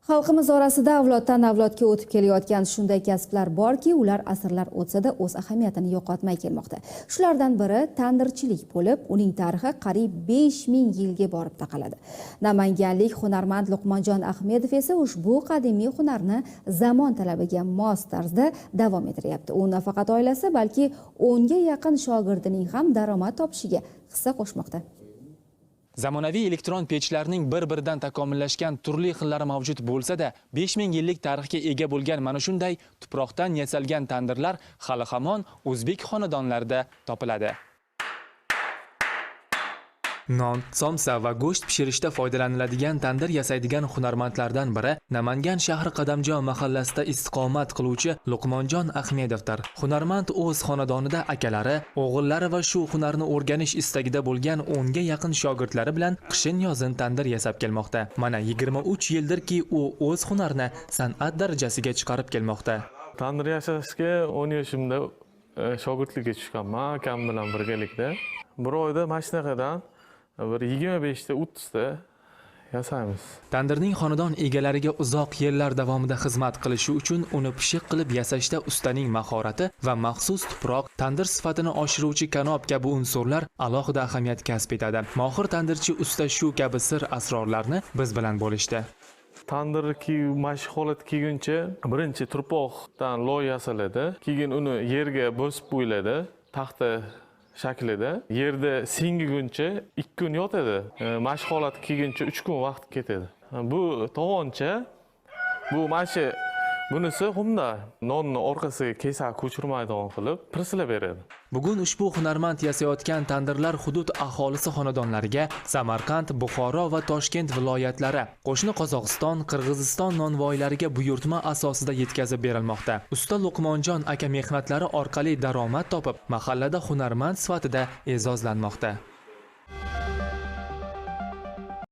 Xalqimiz orasida avloddan avlodga o'tib kelayotgan shunday kasblar borki, ular asrlar o'tsa-da o'z ahamiyatini yo'qotmay kelmoqda. Shulardan biri tandirchilik bo'lib, uning tarixi qariyb 5000 yilga borib taqaladi. Namanganlik hunarmand Luqmonjon Ahmedov esa ushbu qadimiy hunarni zamon talabiga mos tarzda davom ettiryapti. U nafaqat oilasi, balki 10 ga yaqin shogirdining ham daromad topishiga hissa qo'shmoqda. Zamonaviy elektron pechlarning bir-biridan takomillashgan turli xillari mavjud bo'lsa-da, 5000 yillik tarixga ega bo'lgan mana shunday tuproqdan yasalgan tandirlar hali hamon o'zbek xonadonlarida topiladi. Non, somsa va go'sht pishirishda foydalaniladigan tandir yasaydigan hunarmandlardan biri Namangan shahri Qadamjo mahallasida istiqomat qiluvchi Luqmonjon Ahmedovdir. Hunarmand o'z xonadonida akalari, o'g'illari va shu hunarni o'rganish istagida bo'lgan 10 ga yaqin shogirdlari bilan qishin-yozin tandir yasab kelmoqda. Mana 23 yildirki, u o'z hunarini san'at darajasiga chiqarib kelmoqda. Tandir yasashga 10 yoshimda shogirdlikka tushganman akam bilan birgalikda. Bir oyda mana shunaqadan bir 25 ta, 30 ta yasaymiz. Tandirning xonadon egalariga uzoq yillar davomida xizmat qilishi uchun uni pishiq qilib yasashda ustaning mahorati va maxsus tuproq, tandir sifatini oshiruvchi kanob kabi unsurlar alohida ahamiyat kasb etadi. Mohir tandirchi usta shu kabi sir asrorlarni biz bilan bo'lishdi. Tandir mana shu holatga kelguncha birinchi turpoqdan loy yasaladi, keyin uni yerga bosib qo'yiladi, taxta shaklida. Yerda singiguncha 2 kun yotadi. Mana shu holatga kelguncha 3 kun vaqt ketadi. Bu tovoncha, bu mana shu bunisi xumda nonni orqasiga kesak ko'chirmaydigan qilib presslab beradi. Bugun ushbu hunarmand yasayotgan tandirlar hudud aholisi xonadonlariga Samarqand, Buxoro va Toshkent viloyatlari, qo'shni Qozog'iston, Qirg'iziston nonvoylariga buyurtma asosida yetkazib berilmoqda. Usta Luqmonjon aka mehnatlari orqali daromad topib, mahallada hunarmand sifatida e'zozlanmoqda.